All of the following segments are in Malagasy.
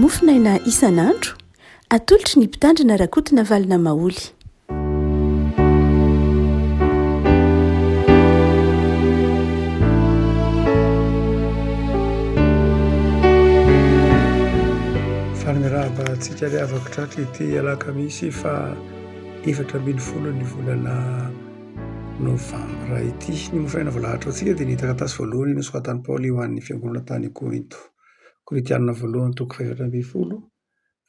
Mofonaina isan'andro, atolotry ny Mpitandrina Rakotonavalona Maholy. Faly miarahaba antsika ry havako tratry ity alakamisy faha 14 ny volana novambra ity. Ny mofonaina voalahatra ho antsika dia ny taratasy voalohany nosoratan'i Paoly ho an'ny fiangonana tany Korinto. Korintiana voalohany toko fahefatra ambin'ny folo,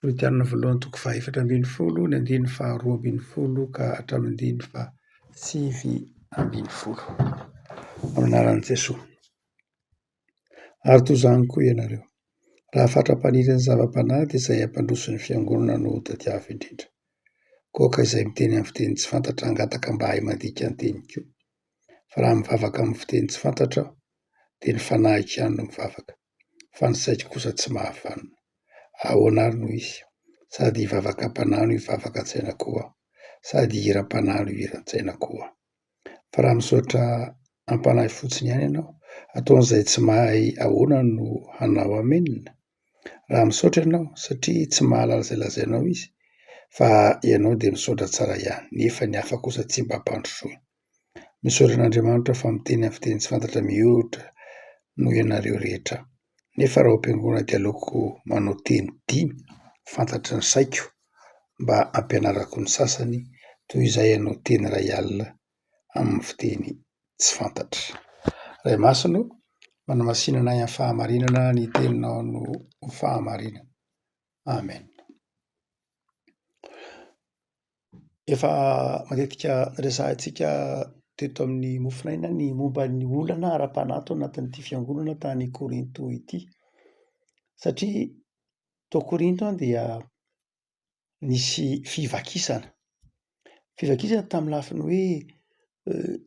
Korintiana voalohany toko fahefatra ambin'ny folo, ny andininy faharoa ambin'ny folo ka hatramin'ny andininy fahasivy ambin'ny folo. Amin'ny anaran'i Jesoa. Ary toy izany koa ianareo, raha fatra-paniry ny zava-panahy dia izay hampandroso ny fiangonana no tadiavo indrindra. Koa ka izay miteny amin'ny fiteny tsy fantatra hangataka mba hahay mandika ny teny koa. Fa raha mivavaka amin'ny fiteny tsy fantatra aho, dia ny fanahiko ihany no mivavaka, fa ny saiko kosa tsy mahavanona. Ahoana ary no izy? Sady hivavaka am-panahy no hivavaka an-tsaina koa aho, sady hihira am-panahy no hihira an-tsaina koa aho. Fa raha misaotra am-panahy fotsiny ihany ianao, ataon'izay tsy mahay ahoana no hanao amena? Raha misaotra ianao satria tsy mahalala izay lazainao izy, fa ianao dia misaotra tsara ihany, nefa ny hafa kosa tsy mba ampandrosoiny. Misaotra an'Andriamanitra fa miteny amin'ny fiteny tsy fantatra mihoatra noho ianareo rehetra aho. Nefa raha ao am-piangonana dia aleoko manao teny dimy fantatry ny saiko mba hampianarako ny sasany toy izay hanao teny iray alina amin'ny fiteny tsy fantatra. Ray Masina ô, manamasina anay amin'ny fahamarinana, ny teninao no fahamarinana. Amen. Efa matetika resahintsika teto amin'ny mofonaina ny momba ny olana ara-panahy tao anatin'ity fiangonana tany Korinto ity, satria tao Korinto dia nisy fivakisana, fivakisana tamin'ny lafiny hoe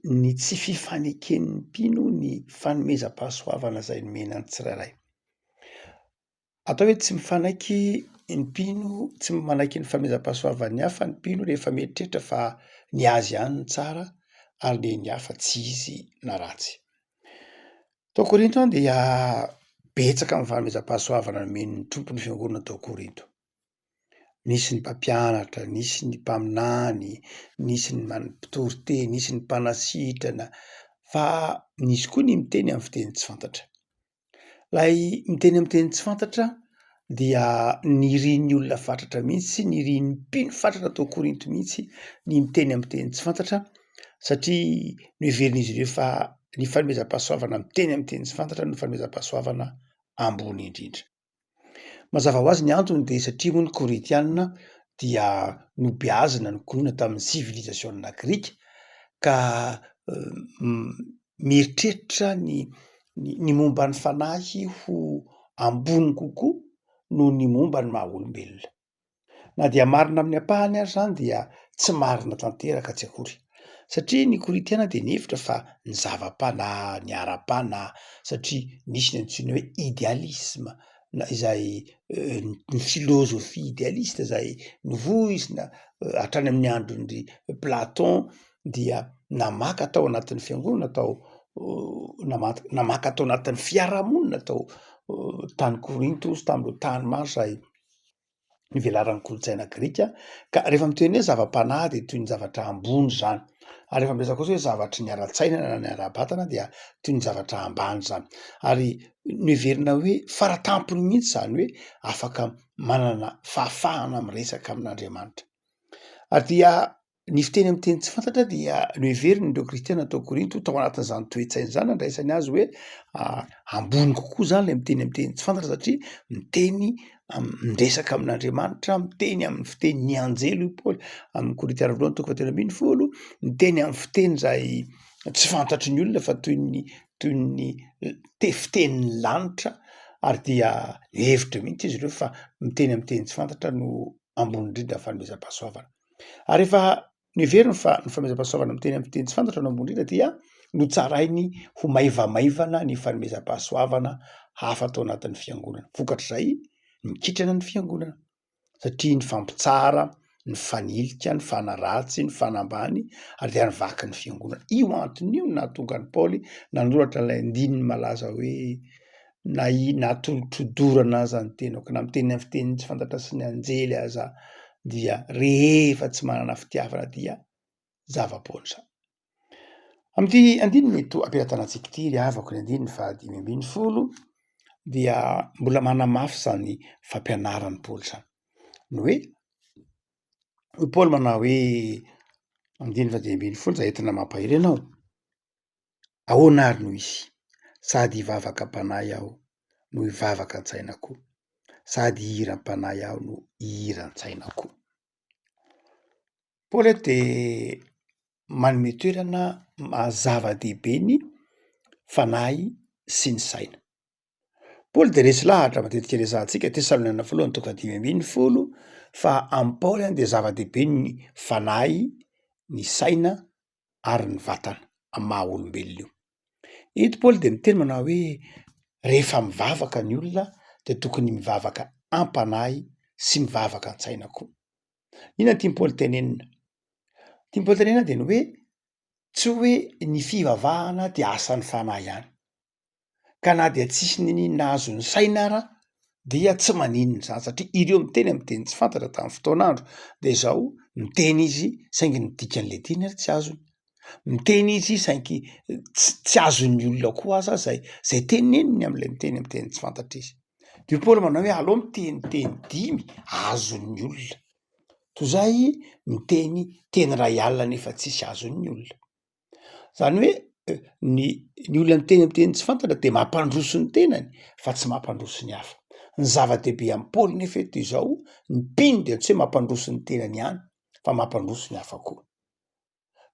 ny tsy fifaneken'ny mpino ny fanomezam-pahasoavana izay nomena ny tsirairay. Atao hoe tsy mifanaiky ny mpino, tsy manaiky ny fanomezam-pahasoavan'ny hafa ny mpino rehefa mieritreritra fa ny azy ihany no tsara ary ny an'ny hafa tsy izy na ratsy. Tao Korinto dia betsaka ny fanomezam-pahasoavana nomen'ny Tompo ny fiangonana tao Korinto. Nisy ny mpampianatra, nisy ny mpaminany, nisy ny mpitory teny, nisy ny mpanasitrana fa nisy koa ny miteny amin'ny fiteny tsy fantatra. Ilay miteny amin'ny teny tsy fantatra dia nirian'ny olona fatratra mihitsy, nirian'ny mpino fatratra tao Korinto mihitsy ny miteny amin'ny teny tsy fantatra satria noheverin'izy ireo fa ny fanomezam-pahasoavana miteny amin'ny teny tsy fantatra no fanomezam-pahasoavana ambony indrindra. Mazava ho azy ny antony dia satria moa ny Korintiana dia nobeazina nokoloina tamin'ny sivilizasiona grika ka mieritreritra ny ny momba ny fanahy ho ambony kokoa noho ny momba ny maha olombelona. Na dia marina amin'ny ampahany ary izany dia tsy marina tanteraka tsy akory. Satria ny Korintiana dia nihevitra fa ny zava-panahy, ny ara-panahy, satria nisy ny antsoina hoe idealisma na izay ny filôzôfia idealista izay novoizina hatrany amin'ny andron-dry Platon dia namaka tao anatin'ny fiangonana tao namaka namaka tao anatin'ny fiarahamonina tao tany Korinto sy tamin'ireo tany maro izay ny velaran'ny kolontsaina grika ka rehefa miteny hoe zava-panahy dia toy ny zavatra ambony izany ary rehefa miresaka kosa hoe zavatry ny ara-tsaina na ny ara-batana dia toy ny zavatra ambany izany ary noheverina hoe faratampony mihitsy izany hoe afaka manana fahafahana miresaka amin'Andriamanitra ary dia Ny fiteny amin'ny teny tsy fantatra dia noheverin'ireo kristiana tao Korinto tao anatin'izany toe-tsaina izany nandraisany azy hoe ambony kokoa izany ilay miteny amin'ny teny tsy fantatra satria miteny miresaka amin'Andriamanitra, miteny amin'ny fitenin'ny anjely hoy Paoly amin'ny Korintiana voalohany toko fahatelo 13, miteny amin'ny fiteny izay tsy fantatry ny olona fa toy ny toy ny te- fitenin'ny lanitra ary dia nihevitra mihitsy izy ireo fa miteny amin'ny teny tsy fantatra no ambony indrindra fanomezam-pahasoavana. Ary rehefa noheveriny fa ny fanomezam-pahasoavana miteny amin'ny fiteny tsy fantatra no ambony indrindra dia notsarainy ho maivamaivana ny fanomezam-pahasoavana hafa tao anatin'ny fiangonana. Vokatr'izay, nikitrana ny fiangonana satria nifampitsara, nifanilika, nifanaratsy, nifanambany ary dia nivaky ny fiangonana. Io antony io no nahatonga an'i Paoly nanoratra ilay andininy malaza hoe. Na i na atolotro dorana aza ny tenako, na miteny amin'ny fiteny tsy fantatra sy ny anjely aza dia rehefa tsy manana fitiavana dia zava-poana izany. Amin'ity andininy eto am-pelatanantsika ity ry havako, ny andininy fahadimy ambin'ny folo dia mbola manamafy izany fampianaran'i Paoly izany. Ny hoe, hoy Paoly manao hoe andininy fahadimy ambin'ny folo izay entina mampahery anao. Ahoana ary no hisy? Sady hivavaka am-panahy aho no hivavaka an-tsaina koa, sady hihira am-panahy aho no hihira an-tsaina koa. Paoly eto dia manome toerana maha zava-dehibe ny fanahy sy ny saina. Paoly dia resy lahatra matetika resahantsika Tesaloniana voalohany toko fahadimy ambin'ny folo fa amin'i Paoly dia zava-dehibe ny fanahy, ny saina ary ny vatana amin'ny maha olombelona io. Eto Paoly dia miteny manao hoe rehefa mivavaka ny olona dia tokony mivavaka am-panahy sy mivavaka an-tsaina koa. Inona no tian'i Paoly tenenina? Tian'i Paoly tenenina dia ny hoe tsy hoe ny fivavahana dia asan'ny fanahy ihany. Ka na dia tsisy niniana azon'ny saina ara dia tsy maninona izany satria ireo miteny amin'ny teny tsy fantatra tamin'ny fotoan'andro de izao miteny izy saingy ny dikan'le teny ary tsy azony, miteny izy saingy ts- tsy azon'ny olona koa aza zay zay teneniny am'le miteny amin'ny teny tsy fantatra izy. De hoy Paoly manao hoe aleo miteny teny dimy azon'ny olona toy izay miteny teny iray alina nefa tsisy azon'ny olona. Zany hoe ny ny olona miteny am'teny tsy fantatra de mampandroso ny tenany fa tsy mampandroso ny hafa. Ny zava-dehibe am'i Paoly nefa eto de izao, ny mpino dia tsy hoe mampandroso ny tenany ihany fa mampandroso ny hafa koa.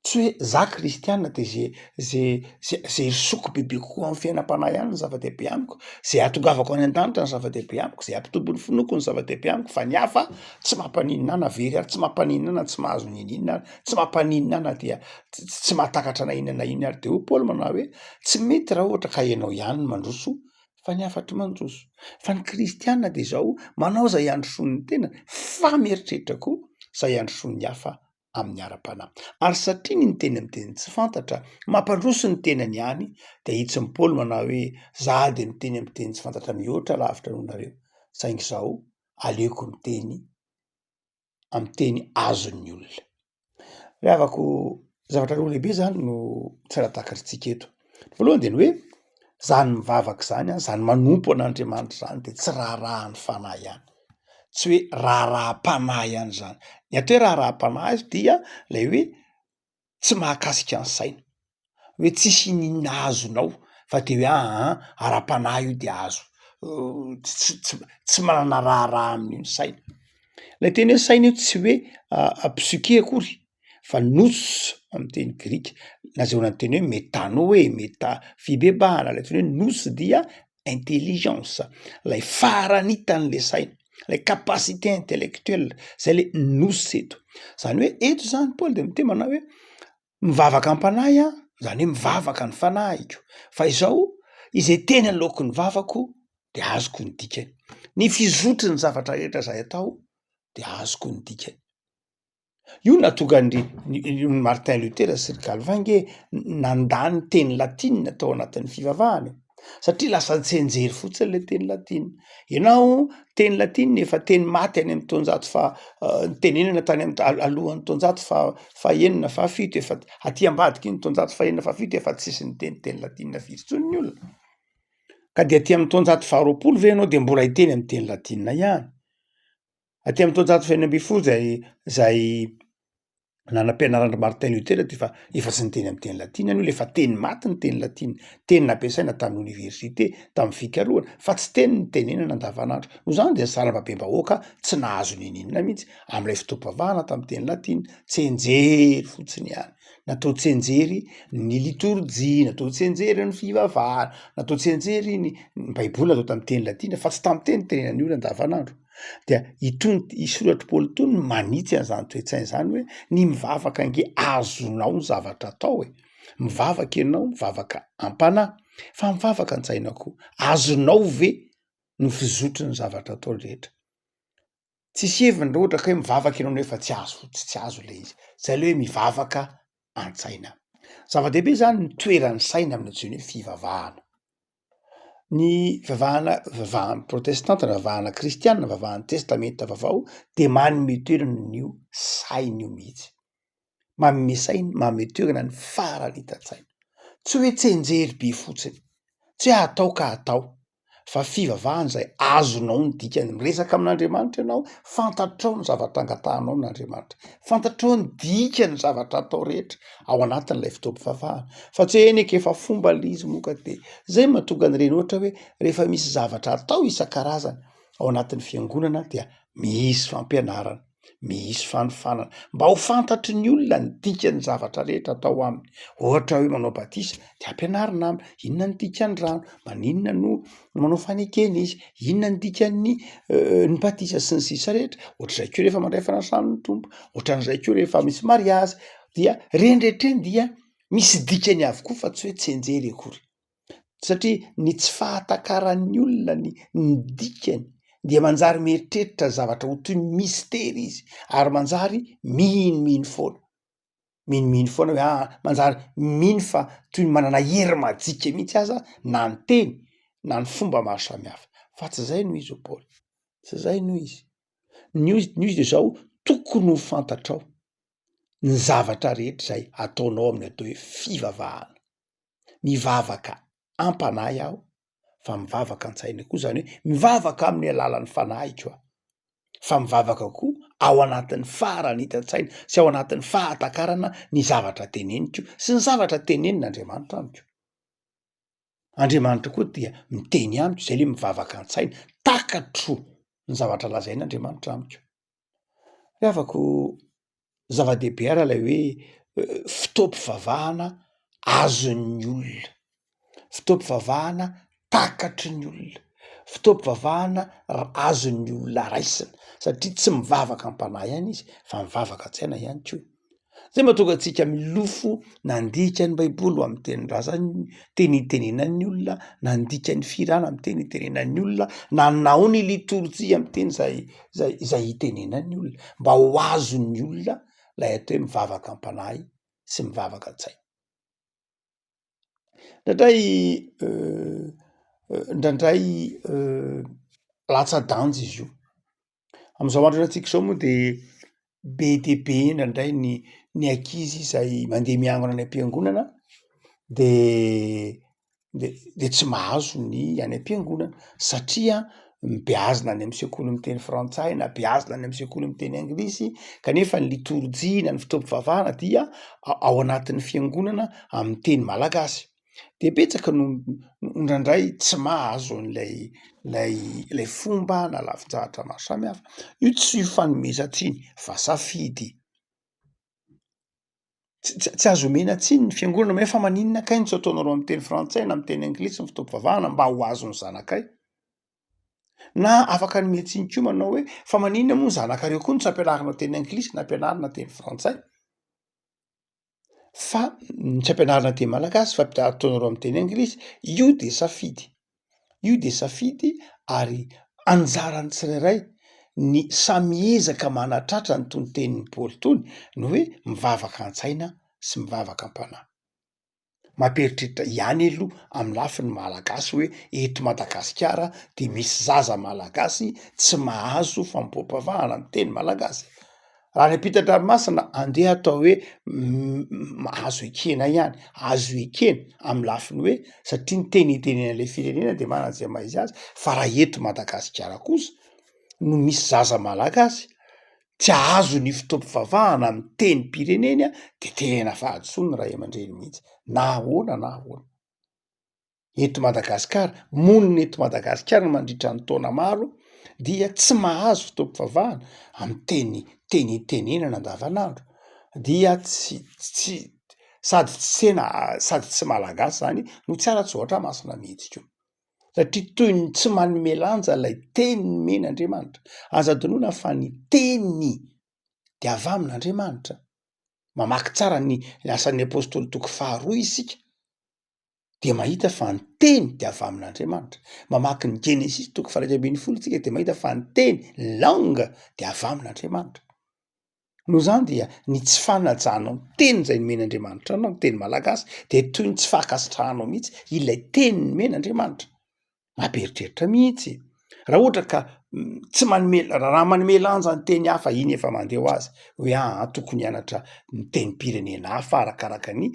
Tsy hoe za kristiana de ze ze ze ze hirosoako bebe kokoa am'fiainam-panahy ihany no zava-dehibe amiko, zay ahatongavako any an-danitra no zava-dehibe amiko, zay hampitombo ny finoako no zava-dehibe amiko fa ny hafa tsy mampaninona ahy na very ary, tsy mampaninona ahy na tsy mahazo n'inon'inona ary, tsy mampaninona ahy na dia tsy mahatakatra na inona na inona ary. De hoy Paoly manao hoe tsy mety raha ohatra ka ianao ihany no mandroso fa ny hafa tsy mandroso. Fa ny kristiana de zao, manao zay handrosoan'ny tenany fa mieritreritra koa zay handrosoan'ny hafa amin'ny ara-panahy. Ary satria ny miteny amin'ny teny tsy fantatra mampandroso ny tenany ihany de ahitsin'i Paoly manao hoe za de miteny amin'ny teny tsy fantatra mihoatra lavitra noho nareo saingy zao aleoko miteny amin'ny teny azon'ny olona. Ry havako, zavatra roa lehibe zany no tsara takatritsika eto. Ny voalohany de ny hoe zany mivavaka zany an, zany manompo an'Andriamanitra zany de tsy raharahan'ny fanahy ihany, tsy hoe raharaham-panahy ihany zany. Ny atao hoe raharaham-panahy dia lay hoe tsy mahakasika ny saina, hoe tsisy iniana azonao fa de hoe aa ara-panahy io de azo, tsy manana raharaha amin'io ny saina. Ilay teny hoe saina io tsy hoe psyche akory fa nous amy teny grika, nazahoana ny teny hoe metanoe, meta- fibebahana, lay antsoina hoe nous dia intelligence, lay faranitan'le saina, lay capacité intellectuelle, zay le nous eto. Zany hoe eto zany Paoly de miteny manao hoe mivavaka am-panahy aho, zany hoe mivavaka ny fanahiko, fa izao izay teny aloaky ny vavako de azoko ny dikany, ny fizotry ny zavatra rehetra zay atao de azoko ny dikany. Io no nahatonga an-dry Martin Luther sy ry Calvin nge nandà ny teny latinina tao anatin'ny fivavahana e, satria lasa tsianjery fotsiny le teny latinina. Ianao teny latinina efa teny maty any amin'ny taonjato faha nitenenana tany am- alohan'ny taonjato faha- fahenina fahafito, efa aty ambadika iny taonjato fahenina fahafito efa tsisy niteny teny latinina firy intsony ny olona, ka de aty amin'ny taonjato faharoapolo ve ianao de mbola hiteny amin'ny teny latinina ihany? Aty amin'ny taonjato fahenina ambin'ny folo zay zay nanam-pianaran-dry Martin Luther de efa efa tsy niteny amin'ny teny latina ny olona, efa teny maty ny teny latina, teny nampiasaina tamin'ny oniversite, tamin'ny fikarohana fa tsy teny nitenenana andavanandro. Noho izany de ny sarambabem-bahoaka tsy nahazo n'inon'inona mihitsy am'ilay fotoam-pivavahana tamin'ny teny latina, tsianjery fotsiny ihany, natao tsianjery ny litorjia, natao tsianjery ny fivavahana, natao tsianjery ny ny baiboly natao tamin'ny teny latina fa tsy tamin'ny teny itenenan'ny olona andavanandro. Dia itony i soratr'i Paoly itony no manitsy an'izany toe-tsaina izany hoe ny mivavaka ange azonao ny zavatra atao e, mivavaka ianao mivavaka am-panahy fa mivavaka an-tsaina koa, azonao ve ny fizotry ny zavatra atao rehetra? Tsisy heviny raha ohatra ka hoe mivavaka ianao nefa tsy azo tsy tsy azo le izy, zay le hoe mivavaka an-tsaina. Zava-dehibe zany ny toeran'ny saina amin'ny antsoina hoe fivavahana. Ny fivavahana vavahan'ny protestanta na vavahana kristiana, vavahan'ny testamenta vaovao de manome toerana an'io saina io mihitsy. Manome saina, manome toerana ny faharanitan-tsaina. Tsy hoe tsianjery be fotsiny, tsy hoe atao ka atao fa fivavahana izay azonao ny dikany. Miresaka amin'Andriamanitra ianao, fantatrao ny zavatra angatahanao amin'Andriamanitra, fantatrao ny dikan'ny zavatra atao rehetra ao anatin'ilay fotoam-pivavahana fa tsy hoe eny eky efa fomba le izy moa ka de zay mahatonga an'ireny ohatra hoe rehefa misy zavatra atao isan-karazany ao anatin'ny fiangonana dia misy fampianarana. Misy fanofanana mba ho fantatry ny olona ny dikan'ny zavatra rehetra atao aminy. Ohatra hoe manao batisa de ampianarina aminy inona ny dikan'ny rano, maninona no manao fanekena izy, inona ny dikan'ny ny batisa sy ny sisa rehetra. Ohatr'izay koa rehefa mandray fanasan'ny Tompo, ohatran'izay koa rehefa misy mariazy dia reny rehetra iny dia misy dikany avokoa fa tsy hoe tsianjery akory. Satria ny tsy fahatakaran'ny olona ny ny dikany dia manjary mieritreritra zavatra ho toy ny mistery izy ary manjary minomino foana, minomino foana hoe aa manjary mino fa toy ny manana hery majika mihitsy aza na ny teny na ny fomba maro samihafa fa tsy zay no izy hoy Paoly, tsy zay no izy, ny ozy ny izy de zao tokony ho fantatrao ny zavatra rehetra zay ataonao amin'ny atao hoe fivavahana. Mivavaka am-panahy aho fa mivavaka an-tsaina koa, zany hoe mivavaka amin'ny alalan'ny fanahiko aho, fa mivavaka koa ao anatin'ny faharanitan-tsaina sy ao anatin'ny fahatakarana ny zavatra teneniko sy ny zavatra tenenin'Andriamanitra amiko. Andriamanitra koa dia miteny amiko, zay le mivavaka an-tsaina, takatro ny zavatra lazain'Andriamanitra amiko. Ry havako, zava-dehibe ara ilay hoe fotoam-pivavahana azon'ny olona, fotoam-pivavahana takatry ny olona, fotoam-pivavahana azon'ny olona raisina satria tsy mivavaka am-panahy ihany izy fa mivavaka an-tsaina ihany koa. Zay mahatonga antsika milofo nandika ny baiboly ho amin'ny tenin-drazany, teny itenenan'ny olona, nandika ny fihirana amin'ny teny itenenan'ny olona, nanao ny litorjia amin'ny teny zay zay izay itenenan'ny olona, mba ho azon'ny olona lay atao hoe mivavaka am-panahy sy mivavaka an-tsaina. Indraindray indraindray latsa-danja izy io. Am'zao andro iainantsika zao moa de be dia be indraindray ny ny ankizy izay mandeha miangona any am-piangonana de de de tsy mahazo ny any am-piangonana satria beazina any amy sekoly miteny frantsay na beazina any amy sekoly miteny anglisy kanefa ny litorjia na ny fotoam-pivavahana dia ao anatin'ny fiangonana amy teny malagasy. De betsaka no indraindray tsy mahazo an'ilay lay lay fomba na lafin-javatra maro samihafa. Io tsy ifanomezan-tsiny fa safidy. Tsy tsy tsy azo omena tsiny ny fiangonana hoe fa maninona kay no tsy ataonareo am'teny frantsay na am'teny anglisy ny fotoam-pivavahana mba ho azon'ny zanakay? Na afaka hanome tsiny koa manao hoe fa maninona moa ny zanakareo koa no tsy ampianarina teny anglisy na ampianarina teny frantsay? Fa ny tsy ampianarina teny malagasy fa ataonareo amin'ny teny anglisy, io de safidy, io de safidy ary anjaran'ny tsirairay ny samy miezaka manatratra an'itony tenin'i Paoly itony, ny hoe mivavaka an-tsaina sy mivavaka am-panahy. Mampieritreritra ihany aloha amin'ny lafiny malagasy hoe eto Madagasikara de misy zaza malagasy tsy mahazo fanompoam-pivavahana amin'ny teny malagasy. Raha any ampitan-dranomasina andeha atao hoe azo ekena ihany, azo ekena amin'ny lafiny hoe satria ny teny itenenan'ilay firenena de manana izay maha izy azy, fa raha eto Madagasikara kosa no misy zaza malagasy tsy ahazo ny fotoam-pivavahana amin'ny tenim-pireneny a, de tena fahadisoan'ny ray aman-dreny mihitsy na ahoana na ahoana. Eto Madagasikara, monina eto Madagasikara mandritra ny taona maro dia tsy mahazo fotoam-pivavahana amin'ny teny teny itenenana andavanandro dia tsy tsy sady tsy tena sady tsy malagasy zany no tsy ara-tsoratra masina mihitsy koa. Satria toy ny tsy manome lanja ilay teny nomen'Andriamanitra. Aza adinoina fa ny teny dia avy amin'Andriamanitra. Mamaky tsara ny asan'ny apostoly toko faharoa isika dia mahita fa ny teny dia avy amin'Andriamanitra. Mamaky ny Genesisy toko faha-iraika ambin'ny folo tsika dia mahita fa ny teny, langue, dia avy amin'Andriamanitra. Noho izany dia ny tsy fanajanao ny teny izay nomen'Andriamanitra anao, ny teny malagasy, dia toy ny tsy fankasitrahanao mihitsy ilay teny nomen'Andriamanitra. Mampieritreritra mihitsy. Raha ohatra ka tsy manome, raha manome lanja ny teny hafa iny efa mandeha ho azy hoe aa tokony hianatra ny tenim-pirenena hafa arakaraka ny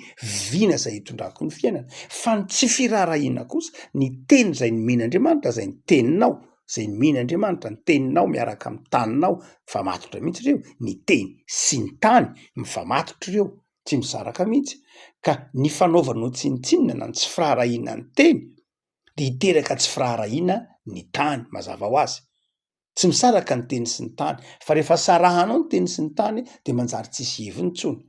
vina zay hitondrako ny fiainana, fa ny tsy firaharahiana kosa ny teny zay nomen'Andriamanitra zay ny teninao, zay nomen'Andriamanitra, ny teninao miaraka amin'ny taninao, mifamatotra mihitsy ireo, ny teny sy ny tany mifamatotra ireo, tsy misaraka mihitsy, ka ny fanaovanao tsinontsinona na ny tsy firaharahiana ny teny dia hiteraka tsy firaharahiana ny tany, mazava ho azy. Tsy misaraka ny teny sy ny tany, fa rehefa sarahanao ny teny sy ny tany dia manjary tsisy heviny intsony.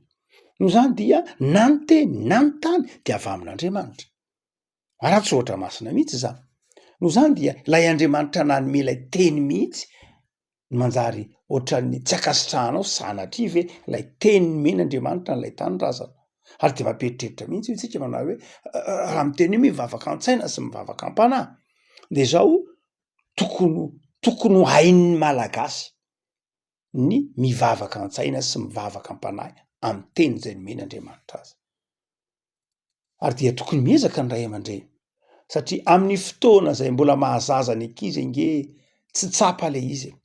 Noho izany dia na ny teny na ny tany dia avy amin'Andriamanitra. Ara-tsoratra masina mihitsy izany. Noho izany dia ilay Andriamanitra nanome ilay teny mihitsy no manjary ohatran'ny tsy ankasitrahanao sanatria ve ilay teny nomen'Andriamanitra an'ilay tanindrazana. Ary dia mampieritreritra mihitsy io tsika manao hoe raha miteny hoe mivavaka an-tsaina sy mivavaka am-panahy de zao tokony tokony ho hain'ny Malagasy ny mivavaka an-tsaina sy mivavaka am-panahy amin'ny teny izay nomen'Andriamanitra azy. Ary dia tokony miezaka ny ray aman-dreny satria amin'ny fotoana izay mbola mahazaza ny ankizy ange tsy tsapa le izy e,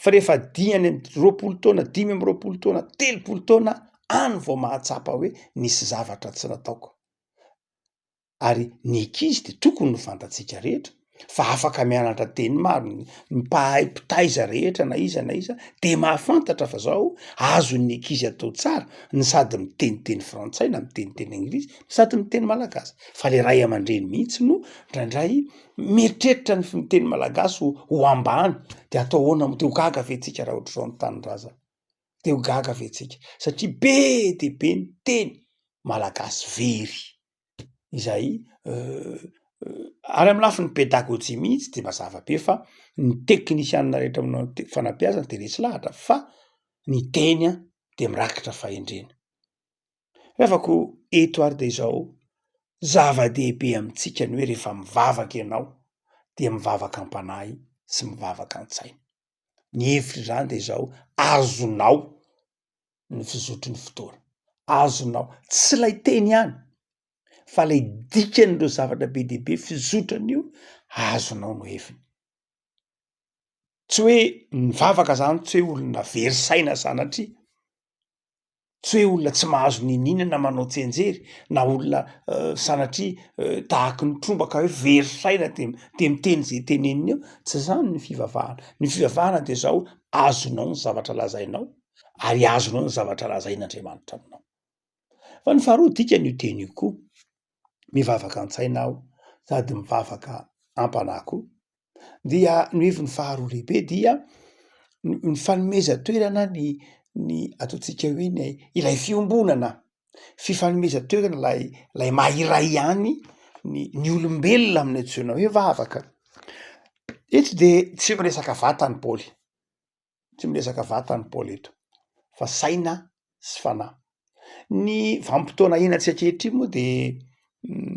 fa rehefa diany amin'ny 20 taona, 25 taona, 30 taona any vao mahatsapa hoe nisy zavatra tsy nataoko. Ary ny ankizy dia tokony ho fantatsika rehetra fa afaka mianatra teny maro, ny mpahay mpitaiza rehetra na iza na iza de mahafantatra fa zao azon'ny ankizy atao tsara ny sady miteniteny frantsay na miteniteny anglisy no sady miteny malagasy, fa le ray aman-dreny mihitsy no ndraindray mieritreritra ny miteny malagasy ho ho ambany de atao ahoana moa de ho gaga ve tsika raha ohatr'izao ny tanindrazana, de ho gaga ve tsika satria be de be ny teny malagasy very. Izay ary amin'ny lafiny pedagojia mihitsy de mazava be fa ny teknisianina rehetra manao ny fanabeazana de resy lahatra fa ny teny a de mirakitra fahendrena. Revako eto ary de izao, zava-dehibe amintsika ny hoe rehefa mivavaka ianao dia mivavaka am-panahy sy mivavaka an-tsaina. Ny hevitr'izany de izao, azonao ny fizotry ny fotoana. Azonao, tsy ilay teny ihany fa ilay dikan'ireo zavatra be dia be fizotran'io azonao no heviny. Tsy hoe mivavaka zany tsy hoe olona very saina sanatria, tsy hoe olona tsy mahazo n'inon'inona na manao tsianjery na olona sanatria tahaky ny tromba ka hoe very saina de de miteny zay teneniny eo, tsy zany ny fivavahana, ny fivavahana de zao azonao ny zavatra lazainao ary azonao ny zavatra lazain'Andriamanitra aminao. Fa ny faharoa dikany io teny io koa, mivavaka an-tsaina aho sady mivavaka am-panahy koa, dia ny heviny faharoa lehibe dia ny fanomezan-toerana ny ny ataontsika hoe ny ilay fiombonana, fifanomezan-toerana ilay ilay maha iray ihany ny ny olombelona amin'ny antsoina hoe vavaka. Eto de tsy miresaka vatana i Paoly. Tsy miresaka vatana i Paoly eto fa saina sy fanahy. Ny vanim-potoana iainantsika ankehitriny moa de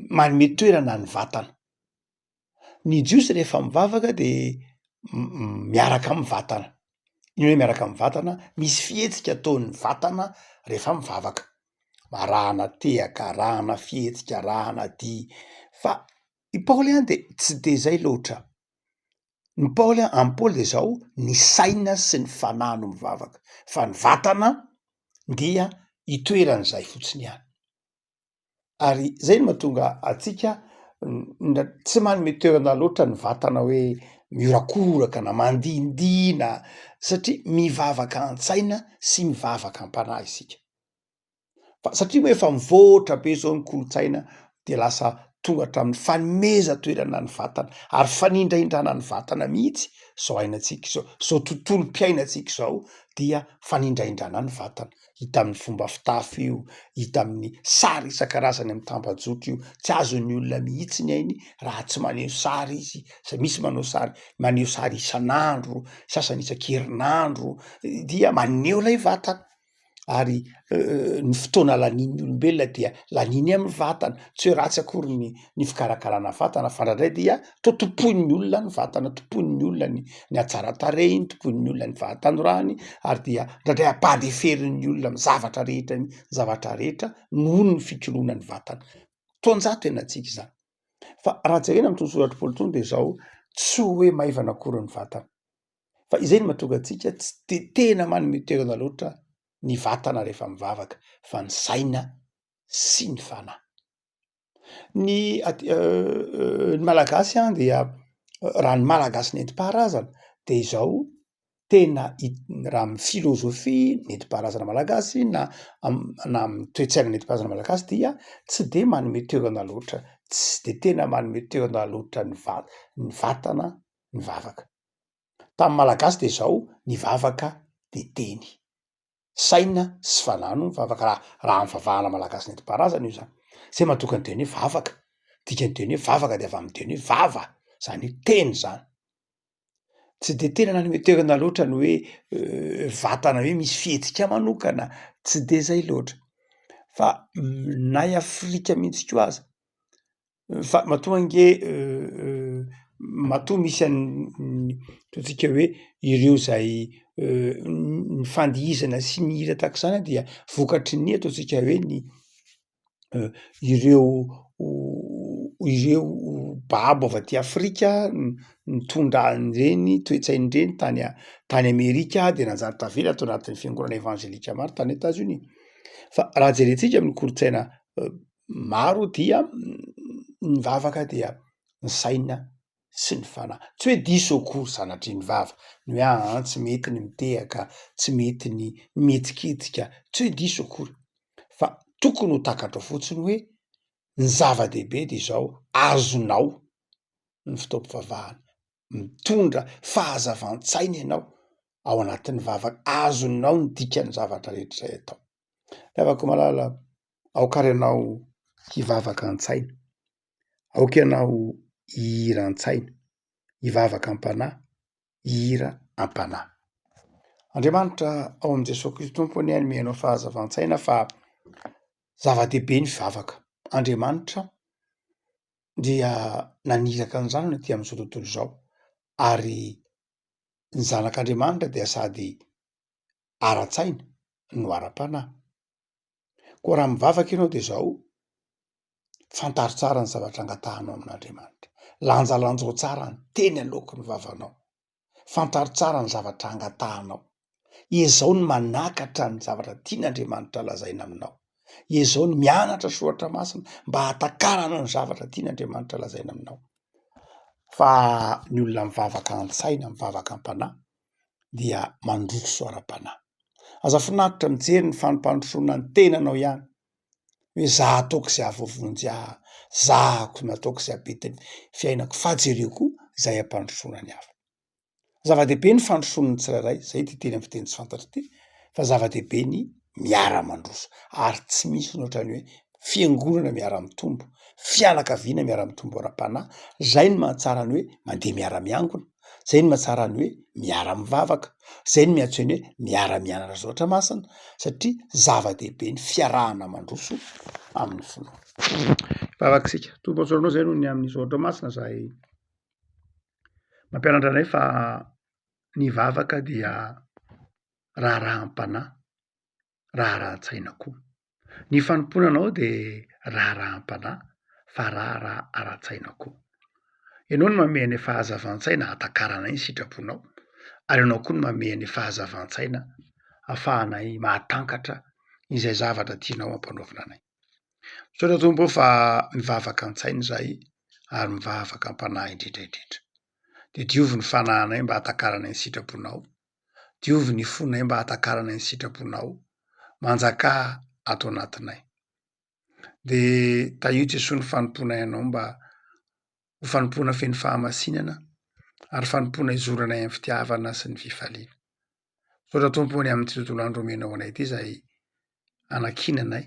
manome toerana ny vatana. Ny jiosy rehefa mivavaka de miaraka amin'ny vatana, iny hoe miaraka amin'ny vatana, misy fihetsika ataon'ny vatana rehefa mivavaka, arahana tehaka, arahana fihetsika, arahana dihy, fa i Paoly ihany de tsy de zay loatra. Ny Paoly an, amin'i Paoly dia izao, ny saina sy ny fanahy no mivavaka, fa ny vatana dia itoeran'izay fotsiny ihany. Ary zay no mahatonga antsika tsy manome toerana loatra ny vatana hoe mihorakoraka na mandihindihy na satria mivavaka an-tsaina sy mivavaka am-panahy isika. Fa satria moa efa mivoatra be zao ny kolontsaina de lasa tonga hatramin'ny fanomezan-toerana ny vatana ary fanindraindrana ny vatana mihitsy zao ainantsika izao, zao tontolom-piainantsika izao dia fanindraindrana ny vatana. Hita amin'ny fomba fitafy io, hita amin'ny sary isan-karazany amin'ny tambajotra io, tsy azon'ny olona mihitsy ny ainy raha tsy maneho sary izy, zay misy manao sary maneho sary isan'andro, sasany isan-kerinandro dia maneho ilay vatana. Ary ny fotoana lanian'ny olombelona dia laniany amin'ny vatana, tsy hoe ratsy akory ny ny fikarakarana vatana fa indraindray dia toa tompoin'ny olona ny vatana, tompoin'ny olona ny ny hatsaran-tarehiny, tompoin'ny olona ny fahatanorany ary dia indraindray ampandeferin'ny olona amin'ny zavatra rehetra ny zavatra rehetra noho ny fikoloana ny vatana. Taonjato ianantsika izany. Fa raha jerena amin'itony soratr'i Paoly itony de zao, tsy hoe maivana akory ny vatana. Fa izay no mahatonga antsika tsy de tena manome toerana loatra ny vatana rehefa mivavaka fa ny saina sy ny fanahy. Ny aty ny malagasy an dia raha ny malagasy nentim-paharazana de izao tena i- raha amy filôzôfia nentim-paharazana malagasy na am- na amy toe-tsaina nentim-paharazana malagasy dia tsy de manome toerana loatra, tsy de tena manome toerana loatra ny va- ny vatana ny vavaka. Tamin'ny malagasy de zao, ny vavaka de teny. Saina sy fanahy no mivavaka raha raha ny fivavahana malagasy nentim-paharazana io zany. Zay mahatonga ny teny hoe vavaka, dikan'ny teny hoe vavaka de avy amin'ny teny hoe vava, zany hoe teny zany. Tsy de tena nanome toerana loatra ny hoe vatana hoe misy fihetsika manokana, tsy de zay loatra. Fa na i Afrika mihitsy koa aza Fa matoa ange matoa misy an'ny ataontsika hoe ireo zay ny fandihizana sy ny hira tahaka izany dia vokatry ny ataontsika hoe ny ireo ireo babo avy aty Afrika nitondra an'ireny toe-tsaina ireny tany a- tany Amerika de nanjary tavela tao anatin'ny fiangonana evanjelika maro tany Etazonia. Fa raha jerentsika amin'ny kolontsaina maro dia ny vavaka dia ny saina sy ny fanahy. Tsy hoe diso akory sanatria ny vava, ny hoe aa tsy mety ny mitehaka, tsy mety ny mihetsiketsika, tsy hoe diso akory fa tokony ho takatrao fotsiny hoe ny zava-dehibe de izao azonao ny fotoam-pivavahana, mitondra fahazavan-tsaina ianao ao anatin'ny vavaka, azonao ny dikan'ny zavatra rehetra izay atao. Ry havako malala, aoka ary ianao hivavaka an-tsaina, aoka ianao hihira an-tsaina, hivavaka am-panahy, hihira am-panahy. Andriamanitra ao amin'i Jesoa Kristy Tompo anie hanome anao fahazavan-tsaina fa zava-dehibe ny vavaka. Andriamanitra dia naniraka ny zanany aty amin'izao tontolo izao ary ny zanak'Andriamanitra dia sady ara-tsaina no ara-panahy. Koa raha mivavaka ianao de zao, fantaro tsara ny zavatra angatahanao amin'Andriamanitra, lanjalanjao tsara ny teny aloaky ny vavanao, fantaro tsara ny zavatra angatahanao, ezao ny manakatra ny zavatra tian'Andriamanitra lazaina aminao, ezao ny mianatra soratra masina mba hahatakarana ny zavatra tian'Andriamanitra lazaina aminao. Fa ny olona mivavaka an-tsaina, mivavaka am-panahy dia mandroso ara-panahy. Aza finaritra mijery ny fampandrosoana ny tenanao ihany, hoe za ataoko izay hahavoavonjy ahy, zahako nataoko izay hampety ny fiainako, fa jereo koa izay hampandrosoana ny hafa. Zava-dehibe ny fandrosoan'ny tsirairay, zay ity teny amin'ny fiteny tsy fantatra ity, fa zava-dehibe ny miara-mandroso ary tsy misy ny ohatran'ny hoe fiangonana miara-mitombo, fianakaviana miara-mitombo ara-panahy, zay no mahatsara ny hoe mandeha miara-miangona, zay no mahatsara ny hoe miara-mivavaka, zay no miantso ny hoe miara-mianatra soratra masina satria zava-dehibe ny fiarahana mandroso amin'ny finoana. Hivavaka isika, Tompo misaotra anao zay noho ny amin'ny soratra masina zay mampianatra anay fa ny vavaka dia raharaham-panahy, raharahan-tsaina koa. Ny fanompoana anao dia raharaham-panahy fa raharaha ara-tsaina koa. Ianao no manome anay fahazavan-tsaina hahatakaranay ny sitraponao ary ianao koa no manome anay fahazavan-tsaina ahafahanay mahatankatra izay zavatra tianao hampanaovina anay. Misaotra Tompo ô fa mivavaka an-tsaina izahay ary mivavaka am-panahy indrindra indrindra. Dia diovy ny fanahinay mba hatakaranay ny sitraponao. Diovy ny fonay mba hatakaranay ny sitraponao. Manjakà ato anatinay. Dia tahio Jesoa ny fanompoanay anao mba ho fanompoana feno fahamasinana ary fanompoana izoranay amin'ny fitiavana sy ny fifaliana. Misaotra Tompo ô ny amin'ity tontolo andro omenao anay ity izay anankinanay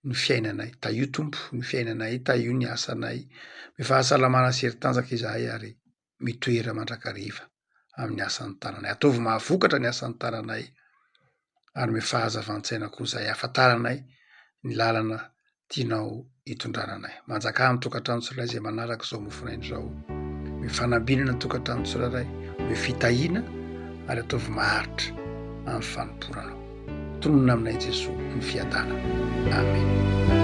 ny fiainanay. Tahio Tompo ny fiainanay, tahio ny asanay. Be fahasalamana sy hery tanjaka izahay ary mitoera mandrakariva amin'ny asan'ny tananay. Ataovy mahavokatra ny asan'ny tananay ary omeo fahazavan-tsaina koa izay ahafantaranay ny lalana tianao hitondrana anay. Manjakà amin'ny tokantrano tsirairay izay manaraka izao mofonaina izao. Omeo fanambinana ny tokantrano tsirairay, omeo fitahiana ary ataovy maharitra amin'ny fanompoana anao. Tononina aminay Jesoa ny fiadanana. Amen.